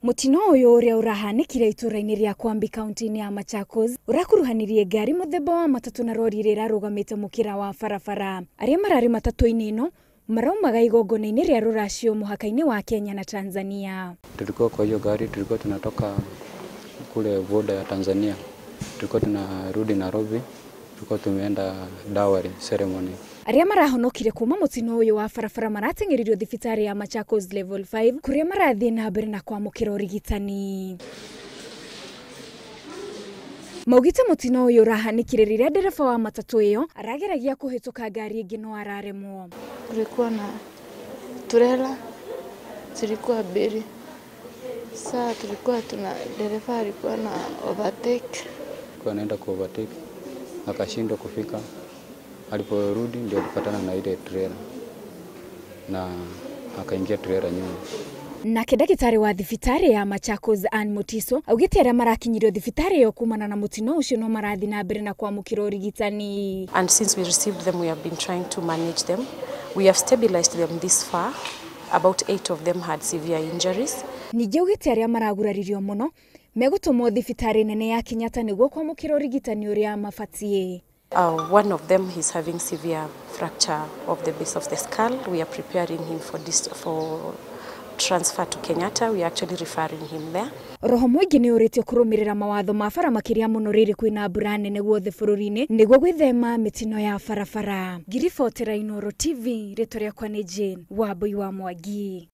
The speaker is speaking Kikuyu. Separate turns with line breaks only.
Mutino uyu uria urahanikire itura-ini ria Kwambi kaunti-ini ya Machakos urakuruhanirie ngari muthemba wa matatu na rori iria irarugamite mukira wa barabara. Aria marari matatu-ini ino maraumaga igongona-ini ria ruracio muhaka-ini wa Kenya na Tanzania.
Tulikuwa kwa hiyo gari, tulikuwa tunatoka kule border ya Tanzania, tulikuwa tunarudi Nairobi, tulikuwa tumeenda dowry ceremony.
Aria marahonokire kuma mutino uyu wa barabara marateng'eririo thibitari ya Machakos level 5 kuria marathie na mbere na kwamukira urigitani. Maugite mutino uyu urahanikire riria ndereba wa matatu iyo arageragia kuhituka ngari ingi no araremwo.
Kulikuwa na turela zilikuwa mbili. Saa tulikuwa tuna dereva alikuwa na overtake.
Kwa anaenda ku overtake akashindwa kufika. Aliporudi ndio alipatana na ile trailer na akaingia trailer nyuma.
Nake ndagĩtarĩ wa thibitarĩ ya Machakos Ann Mutiso augĩte arĩa marakinyirio thibitarĩ ĩyo kumana na mũtino ũcio no marathiĩ na mbere na kwamũkĩra ũrigitani.
And since we received them, we have been trying to manage them. We have stabilized them this far. About 8 of them had severe injuries.
Ningĩ augĩte arĩa maraguraririo mũno megũtũmwo thibitarĩ nene ya Kenyatta nĩguo kwamũkĩra ũrigitani ũrĩa mabatiĩ.
One of them is having severe fracture of the base of the skull. We are preparing him for this, for transfer to Kenyatta. We are actually referring him there.
Roho mũingĩ nĩ ũrĩtio kũrũmĩrĩra mawatho ma bara makĩria mũno rĩrĩ kwĩna mbura nene guothe bũrũri-inĩ nĩguo gwĩthema mĩtino ya barabara. Ngiribotera Inooro TV, rĩtwa rĩakwa nĩ Jane Wambui wa Mwangi.